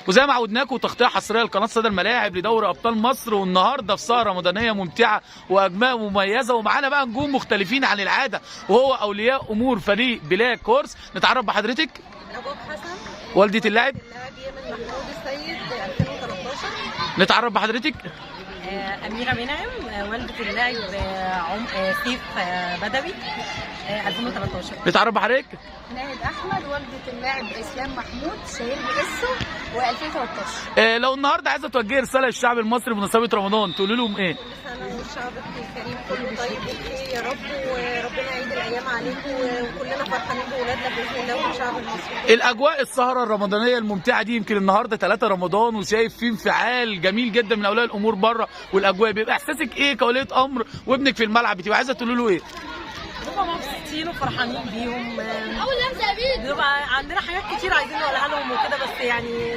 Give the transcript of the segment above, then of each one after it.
وزي ما عودناكم تغطيه حصرية لقناه صدى الملاعب لدوري ابطال مصر، والنهارده في سهره رمضانيه ممتعة واجواء مميزة، ومعانا بقى نجوم مختلفين عن العادة، وهو اولياء امور فريق بلاك هورس. نتعرف بحضرتك. رباب حسن. والدة اللاعب. اللاعب يامن محمود السيد 2013. نتعرف بحضرتك. أميرة منعم، والدة اللاعب سيف بدوي 2013. نتعرف بحضرتك. ناهد احمد، والدة اللاعب اسلام محمود شهير باسو و2013. لو النهارده عايزه توجهي رسالة للشعب المصري بمناسبة رمضان تقولي لهم ايه؟ كل سنة والشعب الكريم كله طيب وبخير يا رب، وربنا يعيد الايام عليكم وكلنا فرحانين بولادنا باذن الله والشعب المصري. الاجواء السهرة الرمضانية الممتعة دي، يمكن النهارده 3 رمضان وشايف في انفعال جميل جدا من اولياء الامور بره والاجواء، بيبقى احساسك ايه كوليه امر وابنك في الملعب، بتبقى عايزه تقولي له ايه؟ بنبقى مبسوطين وفرحانين بيهم. أول لمسة بنبقى عندنا حاجات كتير عايزين نقولها لهم وكده، بس يعني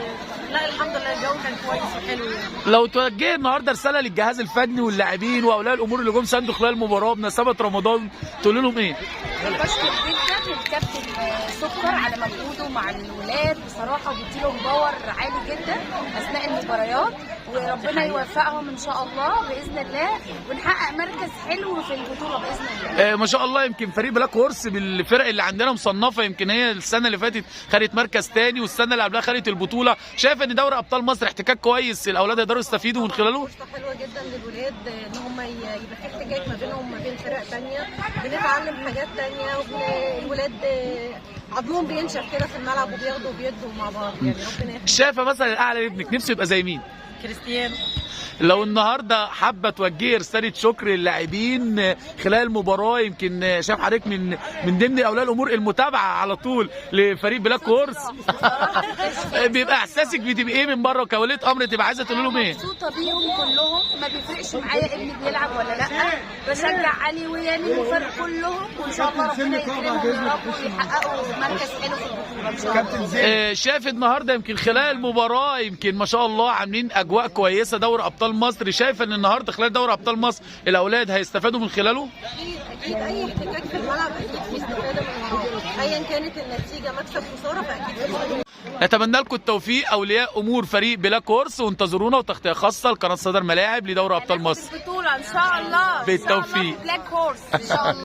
لا الحمد لله الجو كان كويس وحلو يعني. لو توجهي النهارده رسالة للجهاز الفني واللاعبين واولياء الامور اللي جم ساندوا خلال المباراة بمناسبة رمضان تقولي لهم ايه؟ بشكر جدا الكابتن سكر على مجهوده مع الولاد بصراحة، وبيديلهم power عالي جدا اثناء المباريات، وربنا يوفقهم ان شاء الله باذن الله، ونحقق مركز حلو في البطولة باذن الله. ما شاء الله، يمكن فريق بلاك هورس بالفرق اللي عندنا مصنفه، يمكن هي السنة اللي فاتت خدت مركز تاني والسنة اللي قبلها خدت البطولة. شايف ان دوري ابطال مصر احتكاك كويس الاولاد يقدروا يستفيدوا من خلاله؟ فرصة حلوة جدا للولاد ان هم يبقى في احتكاك ما بينهم وما بين فرق ثانية، بنتعلم حاجات ثانية، والولاد عظمهم بينشف كده في الملعب وبياخدوا وبيدوا مع بعض يعني، ربنا يخليهم. شايفه مثلا الاعلى لابنك نفسه يبقى زي مين؟ كريستيانو. لو النهارده حابة توجهي رسالة شكر للاعبين خلال المباراة، يمكن شايف حضرتك من ضمن اولياء الامور المتابعة على طول لفريق بلاك هورس، بيبقى احساسك بتبقى ايه من بره كوليه امر، تبقى عايزه تقول لهم ايه؟ مبسوطة بيهم كلهم، ما بيفرقش معايا ابني بيلعب ولا لا، بشجع علي ويامين والفرق كلهم، وان شاء الله ربنا يكرمهم يا رب ويحققوا مركز حلو في البطولة ان شاء الله. شايف النهارده يمكن خلال المباراة يمكن ما شاء الله عاملين اجواء كويسة دوري ابطال مصر، شايفه ان النهارده خلال دوري ابطال مصر الاولاد هيستفادوا من خلاله؟ اكيد اكيد، اي احتكاك في الملعب اكيد في استفاده من وراه، ايا كانت النتيجة مكسب خسارة فاكيد في استفاده. نتمنى لكم التوفيق اولياء امور فريق بلاك هورس، وانتظرونا وتغطيه خاصة لقناه صدى الملاعب لدوري ابطال مصر. البطولة ان شاء الله. بالتوفيق. بلاك هورس ان شاء الله.